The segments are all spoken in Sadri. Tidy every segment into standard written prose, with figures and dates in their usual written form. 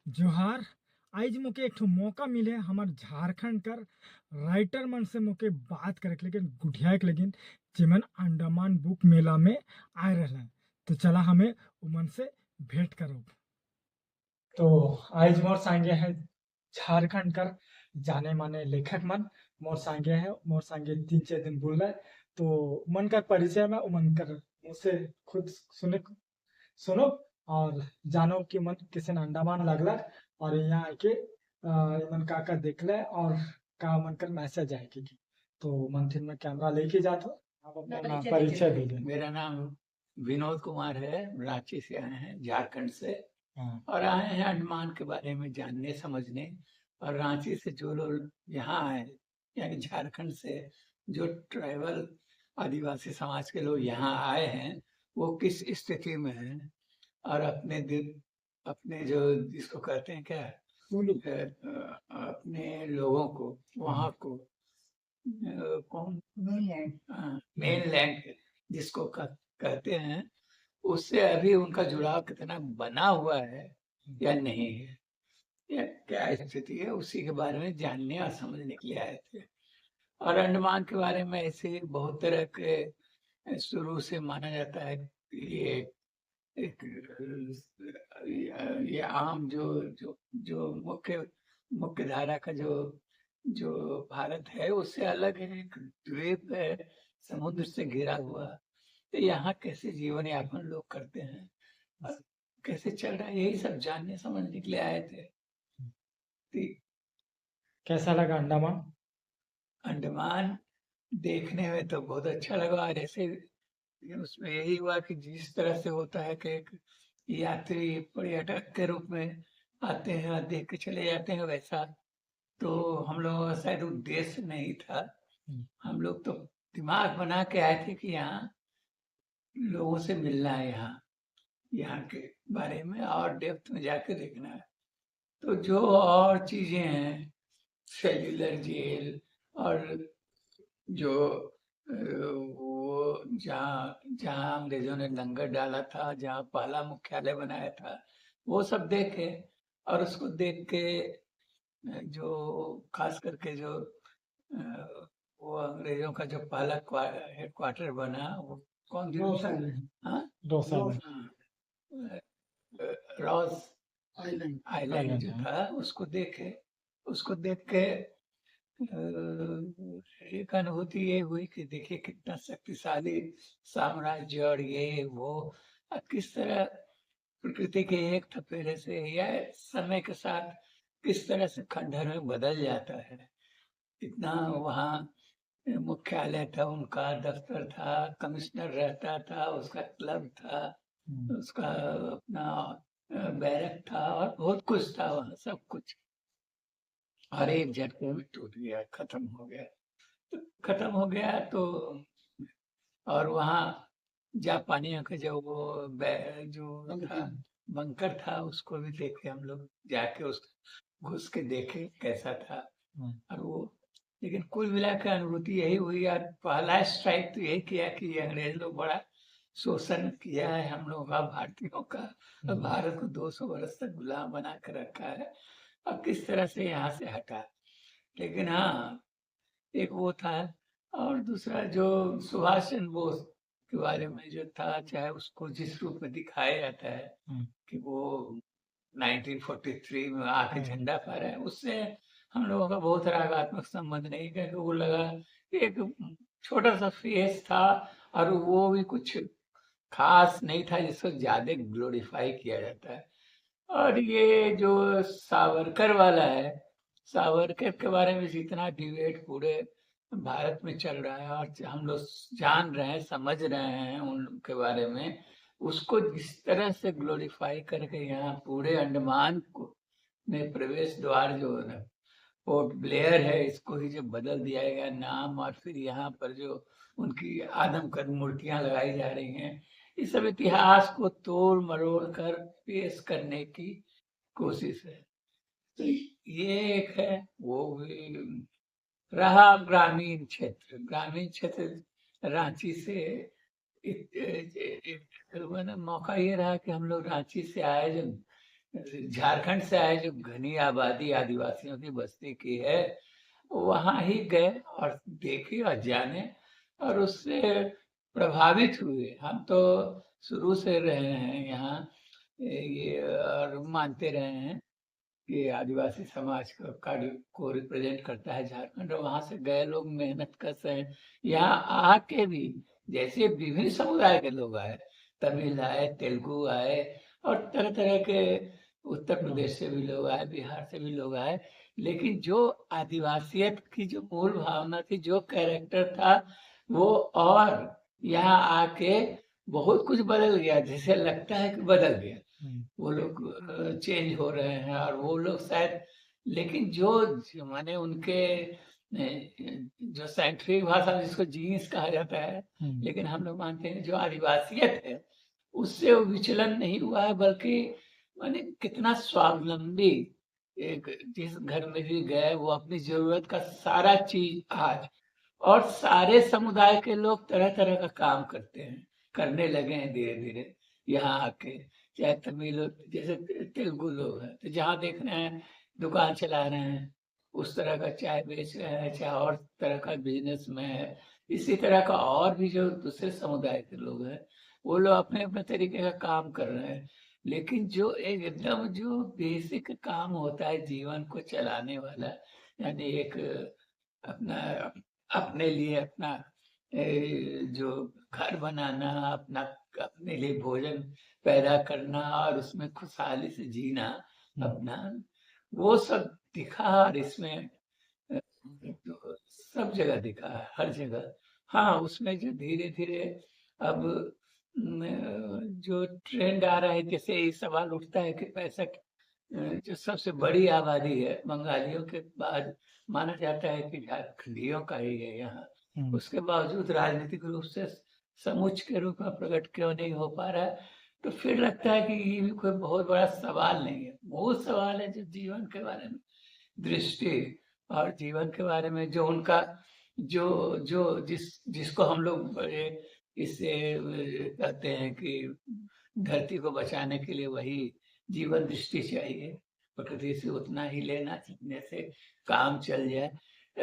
जोहार। आज मोके एक ठो मौका मिले हमार झारखंड कर राइटर मन से मोके बात करे के, लेकिन गुठियाए के, लेकिन जेमन अंडमान बुक मेला में आए रहे। तो चला, हमें उमन से भेंट करो। तो आज मोर संगे है झारखंड कर जाने माने लेखक मन मोर संगे है। मोर संगे 3-4 दिन बोल रहे, तो उमन का परिचय में उमन कर मुँह से खुद सुने सुनो और जानो कि मन किसे अंडमान लगला और यहाँ आके मन का का देखले और का मन कर मैसेज आए कि। तो मन थिन में कैमरा लेके जात हो। आप अपना नाम, परिचय दीजिए। मेरा नाम विनोद कुमार है। रांची से आए हैं, झारखंड से और आए हैं अंडमान के बारे में जानने समझने। और रांची से जो लोग यहाँ आए, यानी झारखंड से जो ट्राइबल आदिवासी समाज के लोग यहाँ आए हैं, वो किस स्थिति में हैं और अपने दिन अपने जो जिसको कहते हैं क्या, अपने लोगों को वहाँ को कौन मेन लैंड जिसको कहते हैं, उससे अभी उनका जुड़ाव कितना बना हुआ है या नहीं है या क्या स्थिति है, उसी के बारे में जानने और समझने के लिए आए थे। और अंडमान के बारे में ऐसे बहुत तरह के शुरू से माना जाता है कि ये एक ये आम जो जो जो मुख्य मुख्य धारा का जो जो भारत है, उससे अलग है, एक द्वीप है समुद्र से घिरा हुआ। तो यहाँ कैसे जीवन यापन लोग करते हैं और कैसे चल रहा है, यही सब जानने समझने के लिए आए थे। तो कैसा लगा अंडमान? अंडमान देखने में तो बहुत अच्छा लगा और ऐसे उसमें यही हुआ कि जिस तरह से होता है कि एक यात्री पर्यटक के रूप में आते हैं और देख के चले जाते हैं, वैसा तो हम लोगों का शायद उद्देश्य नहीं था। हम लोग तो दिमाग बना के आए थे कि यहाँ लोगों से मिलना है, यहाँ यहाँ के बारे में और डेप्थ में जाके देखना है। तो जो और चीज़ें हैं, सेल्युलर जेल और जो वो जहाँ जहाँ अंग्रेजों ने लंगर डाला था, जहाँ पहला मुख्यालय बनाया था, वो सब देखे और उसको देख के जो खास करके जो वो अंग्रेजों का जो पहला हेडक्वार्टर बना, वो कौन सा? हाँ। Ross island. आइलैंड जो था, उसको देखे। उसको देख के एक अनुभूति ये हुई कि देखिए, कितना शक्तिशाली साम्राज्य और ये वो किस तरह प्रकृति के एक थपेड़े से या समय के साथ किस तरह से खंडहर में बदल जाता है। इतना वहाँ मुख्यालय था उनका, दफ्तर था, कमिश्नर रहता था, उसका क्लब था, उसका अपना बैरक था और बहुत कुछ था वहाँ, सब कुछ और एक झटके में टूट गया, खत्म हो गया। तो खत्म हो गया तो और वहाँ जापानियों का जो वो जो था, बंकर था, उसको भी देखे हम लोग जाके, उस घुस के देखे कैसा था। और वो लेकिन कुल मिलाकर अनुभूति यही हुई और पहला स्ट्राइक तो यही किया कि ये अंग्रेज लोग बड़ा शोषण किया है हम लोगों का, भारतीयों का और भारत को 200 वर्ष तक गुलाम बना कर रखा है और किस तरह से यहाँ से हटा। लेकिन हाँ, एक वो था और दूसरा जो सुभाष चंद्र बोस के बारे में जो था, चाहे उसको जिस रूप में दिखाया जाता है कि वो 1943 में आके झंडा फहराए, उससे हम लोगों का बहुत रागात्मक संबंध नहीं, क्योंकि वो लगा एक छोटा सा फेस था और वो भी कुछ खास नहीं था जिसको ज्यादा ग्लोरीफाई किया जाता है। और ये जो सावरकर वाला है, सावरकर के बारे में जितना डिबेट पूरे भारत में चल रहा है और हम लोग जान रहे हैं, समझ रहे हैं उनके बारे में, उसको जिस तरह से ग्लोरीफाई करके यहाँ पूरे अंडमान को में प्रवेश द्वार जो है पोर्ट ब्लेयर है, इसको ही जो बदल दिया गया नाम और फिर यहाँ पर जो उनकी आदमकद मूर्तियां लगाई जा रही हैं, इस सब इतिहास को तोड़ मरोड़ कर पेश करने की कोशिश है। तो ये एक है। वो भी रहा ग्रामीण क्षेत्र। ग्रामीण क्षेत्र रांची से मौका ये रहा कि हम लोग रांची से आए, जब झारखंड से आए जो घनी आबादी आदिवासियों की बस्ती की है, वहाँ ही गए और देखे और जाने और उससे प्रभावित हुए। हम तो शुरू से रहे हैं यहाँ ये और मानते रहे हैं कि आदिवासी समाज को रिप्रेजेंट करता है झारखंड, और वहाँ से गए लोग मेहनत कर रहे हैं। यहाँ आके भी जैसे विभिन्न समुदाय के लोग आए, तमिल आए, तेलुगु आए और तरह तरह के उत्तर प्रदेश से भी लोग आए, बिहार से भी लोग आए, लेकिन जो आदिवासियत की जो मूल भावना थी, जो कैरेक्टर था वो, और यहाँ आके बहुत कुछ बदल गया, जैसे लगता है कि बदल गया, वो लोग चेंज हो रहे हैं और वो लोग शायद, लेकिन जो माने उनके जो साइंटिफिक भाषा जिसको जीन्स कहा जाता है, लेकिन हम लोग मानते हैं जो आदिवासियत है उससे वो विचलन नहीं हुआ है, बल्कि माने कितना स्वावलंबी, एक जिस घर में भी गए वो अपनी जरूरत का सारा चीज आज, और सारे समुदाय के लोग तरह तरह का काम करते हैं, करने लगे हैं धीरे धीरे यहाँ आके, चाहे तमिल जैसे तेलुगु लोग हैं तो जहाँ देख रहे हैं दुकान चला रहे हैं, उस तरह का चाय बेच रहे हैं, चाहे और तरह का बिजनेस में है, इसी तरह का और भी जो दूसरे समुदाय के लोग हैं वो लोग अपने अपने तरीके का काम कर रहे हैं। लेकिन जो एक एकदम जो बेसिक काम होता है जीवन को चलाने वाला, यानी एक अपना अपने लिए अपना जो घर बनाना, अपना अपने लिए भोजन पैदा करना और उसमें खुशहाली से जीना अपना, वो सब दिखा और इसमें तो सब जगह दिखा है, हर जगह। हाँ, उसमें जो धीरे धीरे अब जो ट्रेंड आ रहा है, जैसे ये सवाल उठता है कि पैसा, जो सबसे बड़ी आबादी है बंगालियों के बाद माना जाता है कि झारखंडियों का ही है यहाँ, उसके बावजूद राजनीतिक रूप से समुच्च के रूप में प्रकट क्यों नहीं हो पा रहा है, तो फिर लगता है कि ये भी कोई बहुत बड़ा सवाल नहीं है। वो सवाल है जो जीवन के बारे में दृष्टि और जीवन के बारे में जो उनका जो जो जिस जिसको हम लोग बड़े इससे कहते हैं कि धरती को बचाने के लिए वही जीवन दृष्टि चाहिए, प्रकृति से उतना ही लेना जितने से काम चल जाए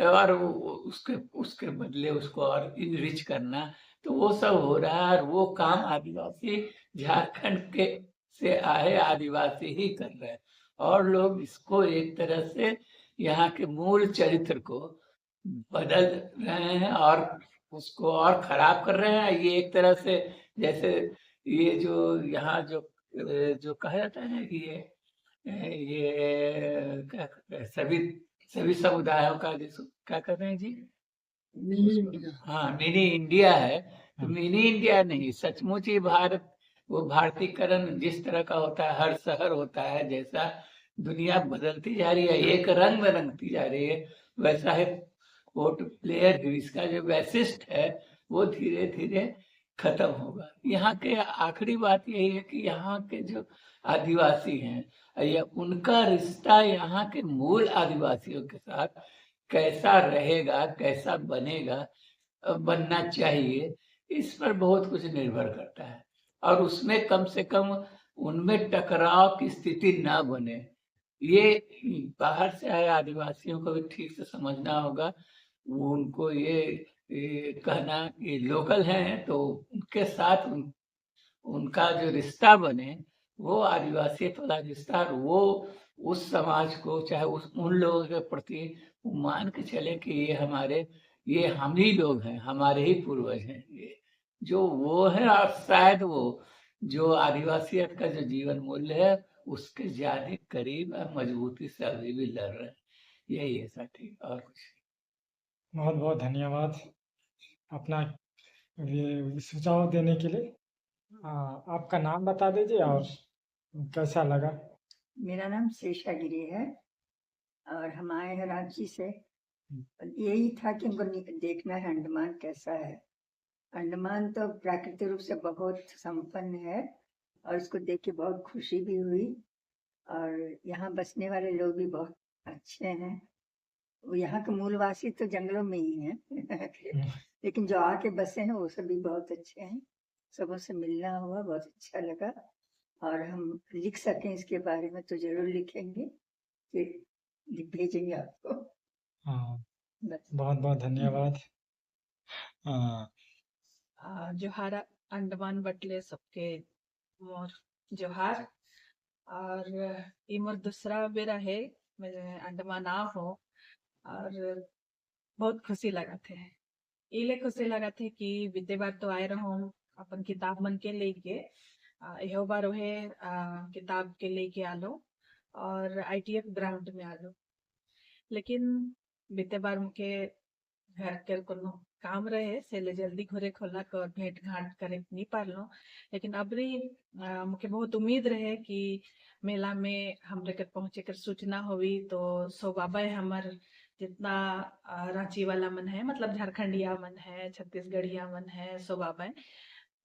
और उसके उसके बदले उसको और इनरिच करना, तो वो सब हो रहा है। और वो काम आदिवासी झारखंड के से आए आदिवासी ही कर रहे हैं, और लोग इसको एक तरह से यहाँ के मूल चरित्र को बदल रहे हैं और उसको और खराब कर रहे हैं। ये एक तरह से जैसे ये जो यहाँ जो जो कहा जाता है ना कि ये क्या सभी सभी समुदायों का जिसको क्या कर रहे हैं जी, मिनी इंडिया। हाँ, मिनी इंडिया है, तो मिनी इंडिया नहीं, सचमुच ही भारत, वो भारतीकरण जिस तरह का होता है, हर शहर होता है, जैसा दुनिया बदलती जा रही है, एक रंग में रंगती जा रही है, वैसा ही वोट प्लेयर भी, इसका जो वैशिष्ट है वो धीरे धीरे खत्म होगा। यहाँ के आखिरी बात यही है कि यहाँ के जो आदिवासी हैं या उनका रिश्ता यहाँ के मूल आदिवासियों के साथ कैसा रहेगा, कैसा बनेगा, बनना चाहिए, इस पर बहुत कुछ निर्भर करता है। और उसमें कम से कम उनमें टकराव की स्थिति ना बने, ये बाहर से आए आदिवासियों को भी ठीक से समझना होगा। वो उनको ये कहना कि लोकल हैं तो उनके साथ उनका जो रिश्ता बने वो आदिवासियत वाला रिश्ता, और वो उस समाज को चाहे उस उन लोगों के प्रति मान के चले कि ये हमारे, ये हम ही लोग हैं, हमारे ही पूर्वज हैं, ये जो वो है। और शायद वो जो आदिवासियत का जो जीवन मूल्य है उसके ज्यादा करीब और मजबूती से अभी भी लड़ रहे हैं। यही है साथी, और कुछ। बहुत बहुत धन्यवाद अपना ये सुझाव देने के लिए। आपका नाम बता दीजिए और कैसा लगा। मेरा नाम शेषागिरी है और हम आए हैं रांची से। यही था कि हमको देखना है अंडमान कैसा है। अंडमान तो प्राकृतिक रूप से बहुत संपन्न है और इसको देख के बहुत खुशी भी हुई। और यहाँ बसने वाले लोग भी बहुत अच्छे हैं। वो यहाँ के मूलवासी तो जंगलों में ही हैं लेकिन जो आके बसे हैं वो सभी बहुत अच्छे हैं। सबों से मिलना हुआ, बहुत अच्छा लगा। और हम लिख सकें इसके बारे में तो जरूर लिखेंगे, फिर भेजेंगे आपको। हाँ, बस। बहुत बहुत धन्यवाद। हाँ। जोहार अंडमान बटले सबके मोर जोहार। और ये मोर दूसरा बेरा है मैं अंडमान आ हो और बहुत खुशी लगत है। इले खुशी लगत है कि बीते बार तो आए रहो अपन किताब मन के लेके, एहो बार वहे किताब के लेके आलो और आईटीएफ ग्राउंड में आलो। लेकिन बीते बार मुके घर के कोनो काम रहे से ले जल्दी घुरे खोलक और भेंट घाट करे नहीं पारलो। लेकिन अबरी मुके बहुत उम्मीद रहे कि मेला में हमरे के पहुंचे कर सूचना होवी तो सो बाबा हमर जितना रांची वाला मन है, मतलब झारखंडिया मन है, छत्तीसगढ़िया मन है, सो बाबा।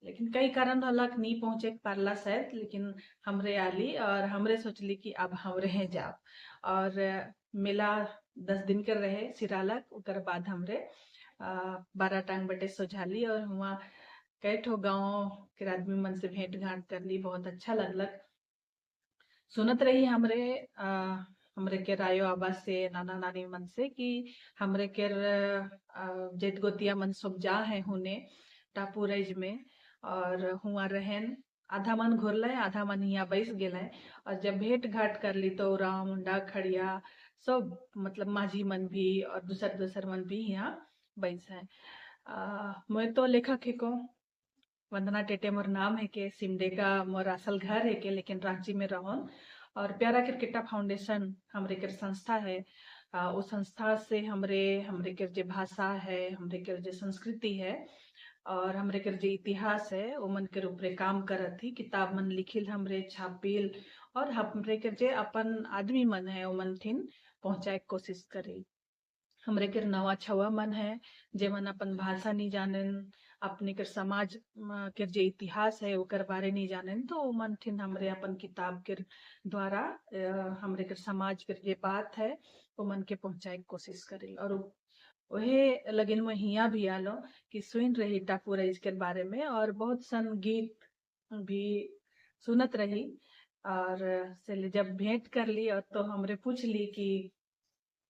लेकिन कई कारण हलक नहीं पहुंचे पारला शायद, लेकिन हमरे आली और हमरे सोचली कि अब हमरे हैं जाब। और मेला 10 दिन कर रहे सिरालक, उकर बाद हमरे 12 टांग बटे सोझाली और हुआ कई ठो गाँव के आदमी मन से भेंट घाट कर ली, बहुत अच्छा लगलक। सुनत रही हमरे हमरे के रायो आबा से, नाना नानी मन से कि हमरे के जेत गोतिया मन सब जा है हुने टापू राइज में और हुआ रहन, आधा मन घुरल आधा मन यहाँ बैस गेल। और जब भेंट घाट कर ली तो राम मुंडा खड़िया सब मतलब माझी मन भी और दूसर दूसर मन भी यहाँ बैस है। मैं तो लेखक है को वंदना टेटे मोर नाम है के, सिमडेगा मोर असल घर है के, लेकिन रांची में रहन। और प्यारा क्रिकेटा फाउंडेशन हमरे के संस्था है, उस संस्था से हमरे हमरे के जो भाषा है, हमरे के जो संस्कृति है और हमरे के जो इतिहास है वो मन के ऊपर काम करत थी। किताब मन लिखिल हमरे छापिल और हमरे के जे अपन आदमी मन है वो मन थिन पहुंचाए के कोशिश करे। हमरे के नवा छवा मन है जे मन अपन भाषा नहीं जानन, अपने के समाज के जे इतिहास है ओकर बारे नहीं जानन, तो वो मन थिन हमरे अपन किताब के द्वारा हमरे के समाज के जे बात है वो मन के पहुंचाए के कोशिश करे। और वहे लगिन में हिया भी आलो कि सुन रही टापू राइज के बारे में और बहुत सन गीत भी सुनत रही। और से जब भेंट कर ली और तो हमरे पूछ ली कि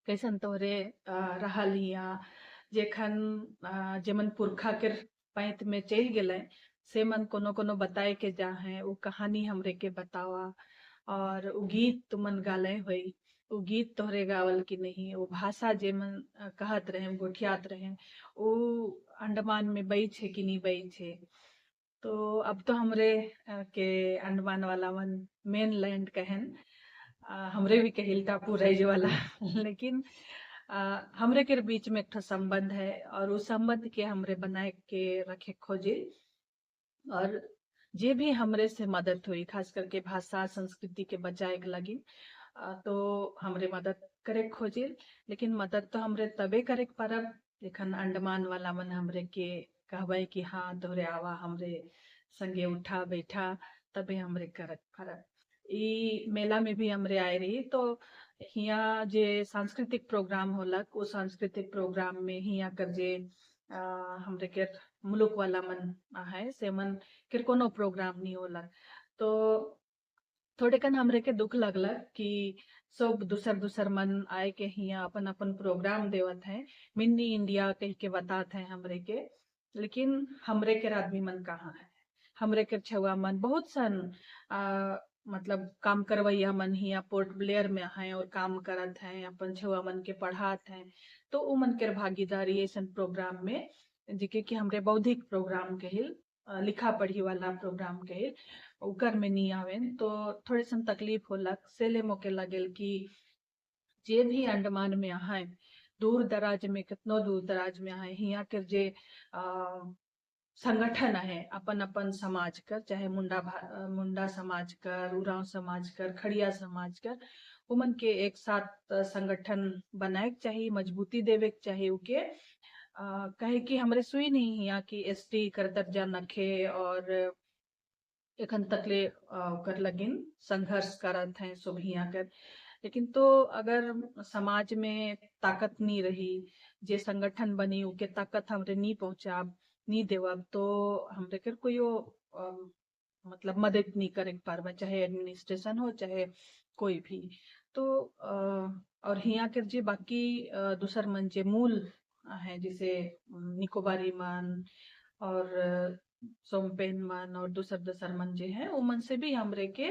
कैसन तोहरे रहल हिया, जेखन जेमन पुरखा के पैंत में चल गेलै से मन कोनो कोनो बताए के जा है, वो कहानी हमरे के बतावा और वो गीत तुमन गाले होई, वो गीत तोहरे गावल की नहीं, वो भाषा जे मन कहत रहे गोठियात रहे वो अंडमान में बैठ है कि नहीं बैठ है। तो अब तो हमरे के अंडमान वाला मन मेन लैंड कहन, हमरे भी कहिल टापू राइज वाला लेकिन हमरे के बीच में एक संबंध है और उस संबंध के हमरे बनाए के रखे खोजे। और जे भी हमरे से मदद हुई खास करके भाषा संस्कृति के बचाए के लगी तो हमरे मदद करे खोजे। लेकिन मदद तो हमरे तबे करे परब जखन अंडमान वाला मन हमरे के कहबै कि हाँ तोहरे आवा हमरे संगे उठा बैठा, तबे हमरे करे परब। ई मेला में भी हमरे आए रही तो हिया जे सांस्कृतिक प्रोग्राम होलक वो सांस्कृतिक प्रोग्राम में हिया कर जे हमरे के मुलुक वाला मन है से मन के कोनो प्रोग्राम नहीं होलक। तो थोड़े कन हमरे के दुख लगलक कि सब दूसर दूसर मन आए के हिया अपन अपन प्रोग्राम देवत है, मिनी इंडिया कह के बतात है हमरे के, लेकिन हमरे के आदमी मन कहाँ है। हमरे के छुआ मन बहुत सन मतलब काम करवैया मन हिया पोर्ट ब्लेयर में है और काम करत हैं, अपन छुआ मन के पढ़ात हैं, तो उ मन के भागीदारी ऐसा प्रोग्राम में जिके कि हमरे बौद्धिक प्रोग्राम कहिल, लिखा पढ़ी वाला प्रोग्राम कहिल, उकर में नहीं आवेन तो थोड़े सन तकलीफ होलक। सेले मौके लगेल कि जे भी अंडमान में आए दूर दराज में, कितनो दूर दराज में आए, हिया के जे संगठन है अपन अपन समाज कर, चाहे मुंडा समाज कर, उरांव समाज कर, खड़िया समाज कर, उमन के एक साथ संगठन बनाए के चाहिए, मजबूती देवे के चाहिए उके। कहे कि हमरे सुई नहीं हिया कि एसटी कर दर्जा नखे और एखन तकले कर लगिन संघर्ष करत हैं सब हिया कर। लेकिन तो अगर समाज में ताकत नहीं रही, जे संगठन बनी उके ताकत हमरे नहीं पहुंचाब नहीं देवब तो हमरे कर कोई मतलब मदद नहीं करे पारबा, चाहे एडमिनिस्ट्रेशन हो चाहे कोई भी। तो और हिया के जे बाकी दूसर मन जे मूल है, जैसे निकोबारी मन और सोमपेन मन और दूसर दूसर मन जे है, वो मन से भी हमरे के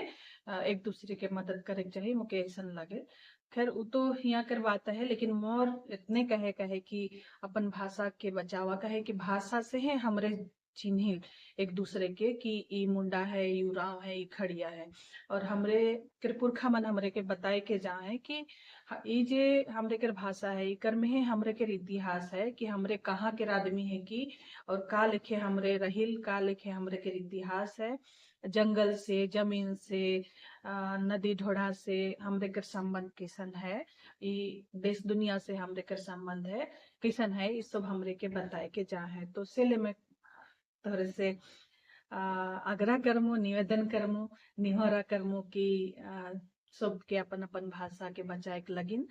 एक दूसरे के मदद करे के चाहिए, मुके ऐसा लगे। खैर वो तो हिया कर बात है, लेकिन मोर इतने कहे कहे कि अपन भाषा के बचावा, कहे कि भाषा से है हमरे चिन्हिल एक दूसरे के कि ई मुंडा है, ई उरांव है, ई खड़िया है। और हमरे के पुरखा मन हमरे के बताए के जा है कि ई जे हमरे के भाषा है, इकर में है हमरे के इतिहास है कि हमरे कहाँ के आदमी है कि और का लिखे हमरे रहिल, का लिखे हमरे के इतिहास है। जंगल से, जमीन से, नदी ढोढ़ा से हमरे के संबंध कैसन है, ई देश दुनिया से हमरे के संबंध है कैसन है, ई सब हमरे के बताए के जा है। तो सेले में तोहरे से आग्रह करमो, निवेदन करमो, निहोरा करमो कि सबके अपन अपन भाषा के बचाए के लगिन,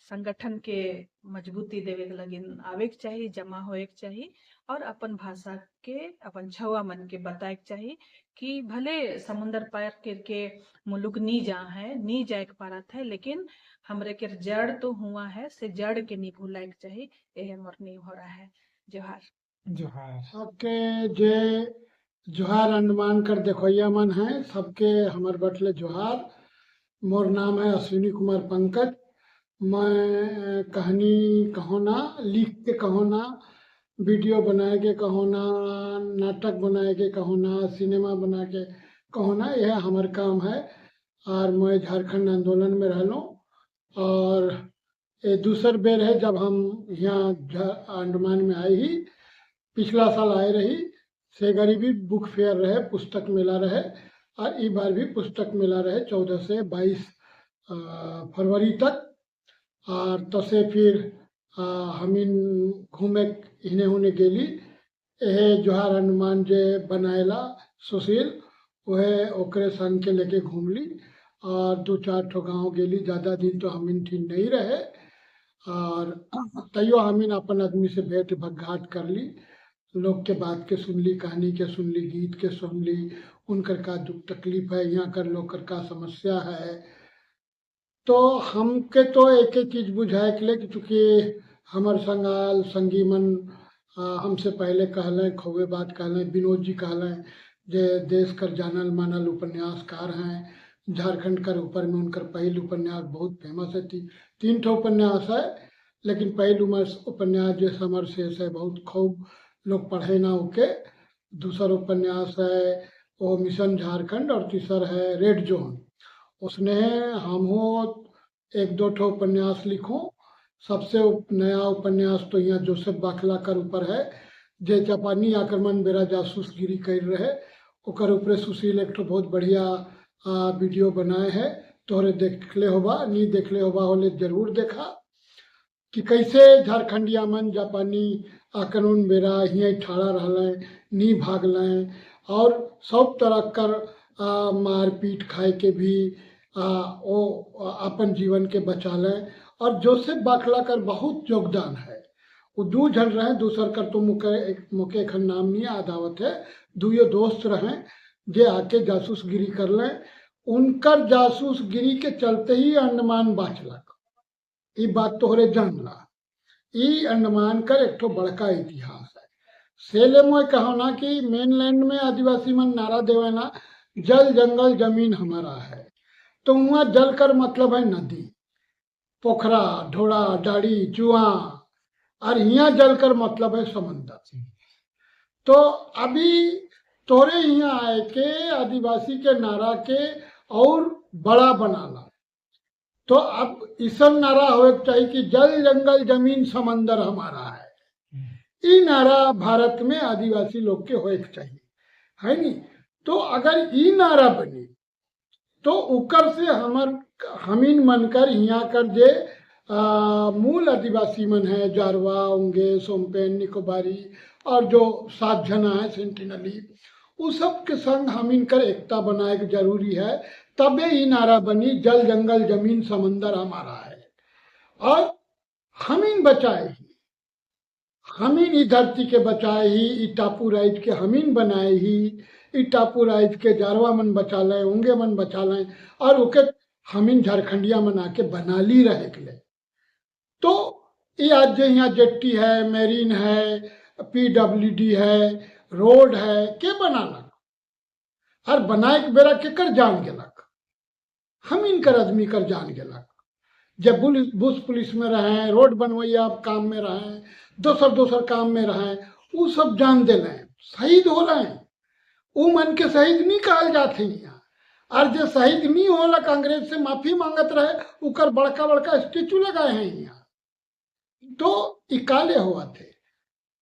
संगठन के मजबूती देवे के लगिन आवे के चाहिए, जमा होए के चाहिए और अपन भाषा के अपन छुआ मन के बताए के चाहिए कि भले समुंदर पार करके मुलुक नी जा है, नी जाए के पारत है, लेकिन हमरे के जड़ तो हुआ है, से जड़ के नी भूलाए के चाहिए। ये मोर नी हो रहा है। जोहार। जोहार। सबके जे जोहार अंडमान कर देखोइया मन है, सबके हमर बटले जोहार। मोर नाम है अश्विनी कुमार पंकज। मैं कहानी कहो ना, लिख के कहो ना, वीडियो बनाए के कहो ना, नाटक बनाए के कहो ना, सिनेमा बना के कहो ना, यह हमार काम है। और मैं झारखंड आंदोलन में रहलूँ और ये दूसर बेर है जब हम यहाँ अंडमान में आए ही। पिछला साल आए रही से गरीबी बुक फेयर रहे, पुस्तक मेला रहे और इस बार भी पुस्तक मेला रहे 14 से 22 फरवरी तक। और तसे फिर हमीन घूमे इन्हें होने गेली। यह जोहार हनुमान जे बनाएला सुशील, वह ओकरे संग के लेके घूम ली और 2-4 ठो गाँव गेली। ज़्यादा दिन तो हमीन ठीक नहीं रहे और तैयो हमीन अपन आदमी से भेंट घाट कर ली, लोग के बात के सुन ली, कहानी के सुन ली, गीत के सुन ली, उनकर का दुख तकलीफ है, यहाँ कर लोग कर का समस्या है। तो हमके तो एक एक चीज़ बुझाए के लिए, चूँकि हमार संगाल संगी मन हमसे पहले कहलें, खोवे बात कहलें, विनोद जी कहलें जे देश कर जानल मानल उपन्यासकार हैं, झारखंड कर ऊपर में उनकर पहल उपन्यास बहुत फेमस है। 3 ठो उपन्यास है, लेकिन पहल उपन्यास जो समर शेष है बहुत खूब लोग पढ़े ना होके। दूसर उपन्यास है वो मिशन झारखंड और तीसर है रेड जोन। उसने हम हो 1-2 ठो उपन्यास लिखूँ। सबसे नया उपन्यास तो यहाँ जोसेफ बाखला कर ऊपर है, जे जापानी आक्रमण बेरा जासूसगिरी कर रहे, ओकर ऊपर सुशील एक ठो बहुत बढ़िया वीडियो बनाए है, तोहरे देखले होबा, नहीं देखले होबा होले जरूर देखा कि कैसे झारखंडिया मन जापानी आक्रमण बेरा हियाँ ठाड़ा रहलें, नी भागलें और सब तरह कर मारपीट खाए के भी वो अपन जीवन के बचा लें। और जोसेफ बाखला कर बहुत योगदान है। वो 2 जन रहे, दूसर कर तो मुके एखन नाम नहीं आदावत है, दुयो दोस्त रहे जे आके जासूसगिरी कर लें। उनकर जासूसगिरी के चलते ही अंडमान बाँचलक। ये बात तोहरे जानला, ई अंडमान कर एक ठो बड़का इतिहास है। सेले मोय कहो ना कि मेनलैंड में आदिवासी मन नारा देवे ना, जल जंगल जमीन हमारा है, तो वहाँ जल कर मतलब है नदी, पोखरा, ढोड़ा, डाड़ी, चुआ, और यहाँ जल कर मतलब है समंदर। तो अभी तोरे यहाँ आए के आदिवासी के नारा के और बड़ा बनाला। तो अब इसन नारा होए चाहिए कि जल जंगल जमीन समंदर हमारा है। ई नारा भारत में आदिवासी लोग के होए चाहिए, है नी? तो अगर ई नारा बनी तो उकर से हमर हमीन मनकर यहाँ कर जे मूल आदिवासी मन है, जारवा, उंगे, सोमपेन, निकोबारी और जो 7 जना है सेंटिनली, उस सब के संग हमीन कर एकता बनाए के जरूरी है। तबे ही नारा बनी जल जंगल जमीन समंदर हमारा है। और हमीन बचाए ही, हमीन ई धरती के बचाए ही, ई टापू राइज के हमीन बनाए ही, ई टापू राज के जारवा मन बचा लें, उंगे मन बचा लें और ओके हमिन झारखंडिया मन आके बना ली रहे के लिए। तो ये आज जो यहाँ जेट्टी है, मेरीन है, पीडब्ल्यूडी है, रोड है, के बनालक और बनाए के बेरा के कर जान गेलक, हम इनकर आदमी कर जान गेलक। जब बुश पुलिस में रहे, रोड बनवैया काम में रहे, दोसर दोसर काम में रहे, वो सब जान दे रहे, शहीद हो रहे हैं। वो मन के शहीद नहीं कहल जाते यहाँ। और जो शहीद नहीं होला कांग्रेस से माफी मांगत रहे, उकर बड़का बड़का स्टेचू लगाए हैं यहाँ। तो इकाले हुआ थे।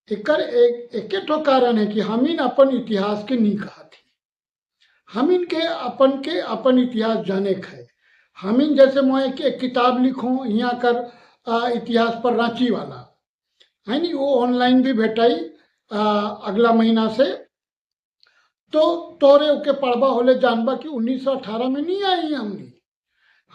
एकर एक ठो कारण है कि हम इन अपन इतिहास के नहीं कहा थी, हम इनके अपन के अपन इतिहास जाने के। हम इन जैसे मैं एक किताब लिखूँ यहाँ कर इतिहास पर रांची वाला है नी, वो ऑनलाइन भी भेटाई अगला महीना से। तो तोरे ओके पढ़बा होले जानबा कि 1918 में नहीं आई हमनी।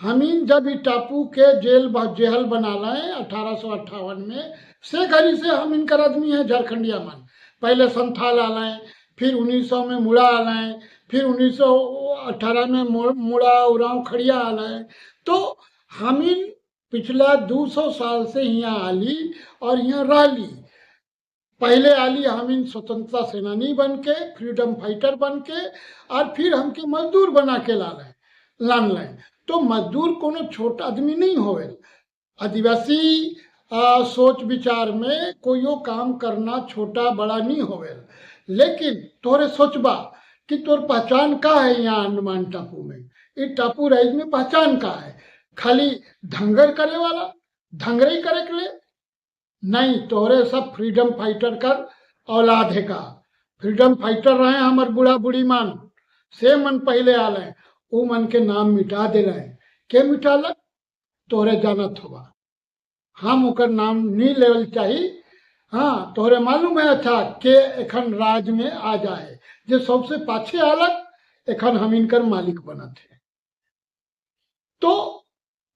हमीन जब ई टापू के जेहल बना लाए 1858 में, से घड़ी से हम इनकर आदमी है झारखंडिया मन। पहले संथाल आलाए, फिर 1900 में मुड़ा आलाए, फिर 1918 में मुड़ा उरांव खड़िया आलाए। तो हमीन पिछला 200 साल से यहाँ आली और यहाँ रह ली। पहले आली हमीन स्वतंत्रता सेनानी बन के, फ्रीडम फाइटर बन के, और फिर हमके मजदूर बना के लान लाए। तो मजदूर कोनो छोटा आदमी नहीं होवे। आदिवासी सोच विचार में कोई काम करना छोटा बड़ा नहीं होवे। लेकिन तोरे सोचबा कि तोर पहचान का है यहाँ अंडमान टापू में, इस टापू राइज में पहचान का है? खाली धंगर करे वाला, धंगरे करे के लिए नहीं। तोरे सब फ्रीडम फाइटर कर औलाद है का। फ्रीडम फाइटर रहे हमार बूढ़ा बूढ़ी मान से मन पहले आल है, वो मन के नाम मिटा दे रहे। के मिटालक? तोरे जानत होगा, हम ओकर नाम नहीं लेवल चाहिए। हाँ, तोरे मालूम है अच्छा के एखन राज में आ जाए, जो सबसे पाछे आलक एखन हम इनकर मालिक बनत है। तो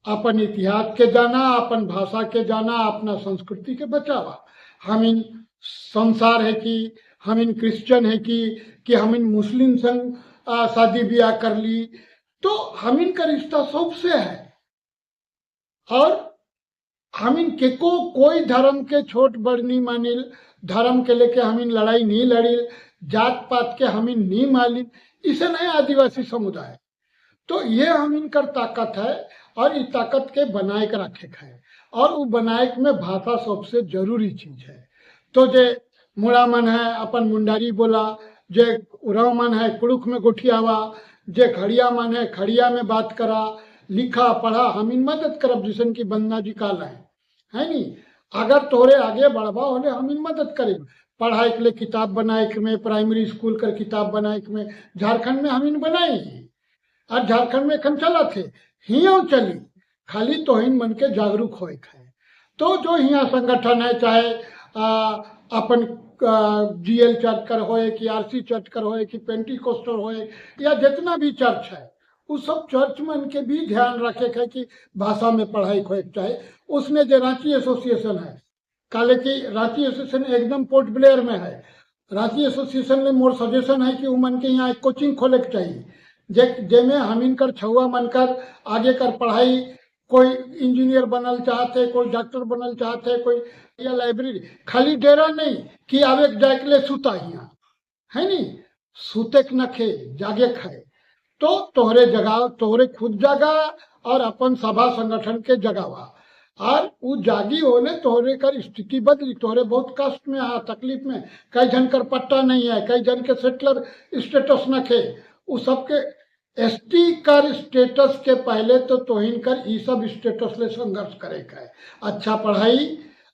अपन इतिहास के जाना, अपन भाषा के जाना, अपना संस्कृति के बचावा। हम इन संसार है कि हम इन क्रिश्चियन है कि हम इन मुस्लिम संग शादी ब्याह कर ली, तो हम इनका रिश्ता सबसे है। और हम इन के को कोई धर्म के छोट बड़ नहीं मानिल, धर्म के लेके हम इन लड़ाई नहीं लड़िल, जात पात के हम इन नहीं मानिल। इसे नहीं आदिवासी समुदाय। तो ये हम इनकर ताकत है और इस ताकत के बनाए के रखे है। और वो बनाए में भाषा सबसे जरूरी चीज है। तो जे मुड़ा मन है अपन मुंडारी बोला, जे उराव मन है कुड़ुख में गोठियावा, जे खड़िया मन है खड़िया में बात करा, लिखा पढ़ा हम इन मदद करब, जिसन की बंदना जी काल है नी। अगर तोरे आगे बढ़वा होले हम इन मदद करेब। पढ़ाई के लिए किताब बनाए के में, प्राइमरी स्कूल कर किताब बनाए के में झारखंड में हम इन बनाए और झारखंड में एखन चला थे हियाँ चली, खाली तो इन मन के जागरूक होए है। तो जो हियाँ संगठन है, चाहे अपन जीएल चर्च कर होए कि आरसी चर्च कर होए कि पेंटिकोस्टल होए या जितना भी चर्च है, उस सब चर्च में इनके भी ध्यान रखे है कि भाषा में पढ़ाई होए चाहे। उसमें जो रांची एसोसिएशन है, काले की रांची एसोसिएशन एकदम पोर्ट ब्लेयर में है। रांची एसोसिएशन में मोर सजेशन है कि उमन के यहाँ एक कोचिंग खोले के चाहिए, जे में हम इनकर छुआ मन कर आगे कर पढ़ाई, कोई इंजीनियर बनल चाहते, कोई डॉक्टर बनल चाहते, कोई या लाइब्रेरी, खाली डेरा नहीं कि आवे जाए के लिए सुता यहाँ है नी, सुते न खे जागे खाए। तो तोहरे जगा, तोहरे खुद जागा और अपन सभा संगठन के जगावा, और वो जागी होले तोहरे कर स्थिति बदली। तोहरे बहुत कष्ट में आ, तकलीफ में, कई जन कर पट्टा नहीं है, कई जन के सेटलर स्टेटस न खे, वो सबके एसटी कर स्टेटस के पहले तो तोहिन कर ई सब स्टेटस ले संघर्ष करे का है। अच्छा पढ़ाई,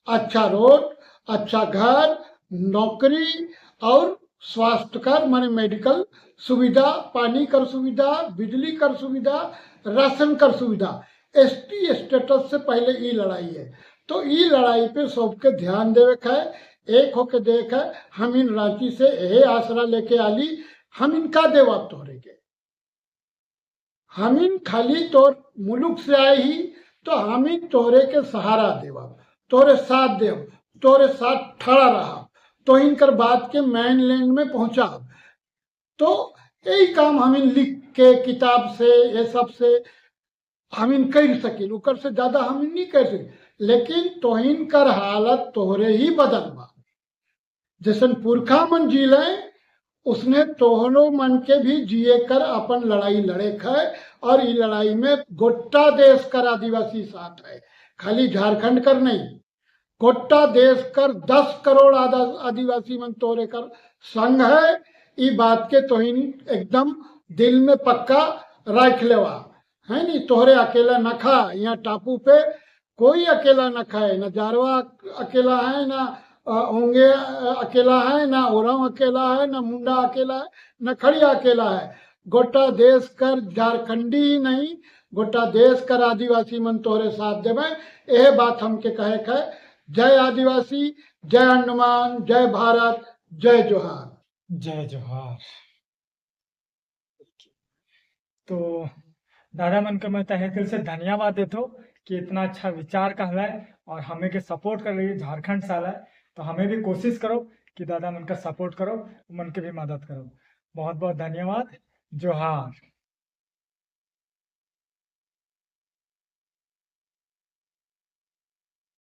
अच्छा रोड, अच्छा घर, नौकरी और स्वास्थ्य कर माने मेडिकल सुविधा, पानी कर सुविधा, बिजली कर सुविधा, राशन कर सुविधा। एसटी स्टेटस से पहले ई लड़ाई है। तो ई लड़ाई पे सबके ध्यान देवे का है, एक होके देख है। हम इन रांची से यही आसरा लेके आली, हम इनका देवा तोहरे के, हम इन खाली तोर मुलुक से आए ही तो हम इन तोहरे के सहारा देवा, तोरे साथ देव, तोरे साथ ठड़ा रहा, तो इनकर बात के मेनलैंड में पहुंचा। तो यही काम हमिन लिख के किताब से ये सब से हमिन कर सकिल, उकर से ज्यादा हमिन नहीं कर सकिल। लेकिन तोहिन कर हालत तोहरे ही बदलबा, जैसन पुरखा मन जीले उसने तोहरो मन के भी जिए कर अपन लड़ाई लड़े है। और ये लड़ाई में गोट्टा देश कर आदिवासी साथ है, खाली झारखंड कर नहीं, गोट्टा देश कर 10 करोड़ आदिवासी मन तोरे कर संग है। ये बात के तोहिन एकदम दिल में पक्का रख लेवा है नी। तोहरे अकेला न खा, यहाँ टापू पे कोई अकेला न खाए, न जारवा अकेला है, ना ओंगे अकेला है, ना ओराव अकेला है, ना मुंडा अकेला है, ना खड़िया अकेला है। गोटा देश कर झारखंडी ही नहीं, गोटा देश कर आदिवासी मन तोहरे साथ देवे। यह बात हमके कहे है। जय आदिवासी, जय अंडमान, जय भारत, जय जोहार। जय जोहार। तो दादा मन के मैं तहे दिल से धन्यवाद देता हूँ कि इतना अच्छा विचार कहला है और हमें के सपोर्ट कर रही है झारखंड साल है, तो हमें भी कोशिश करो कि दादा मन का सपोर्ट करो, मन के भी मदद करो। बहुत बहुत धन्यवाद। जोहार।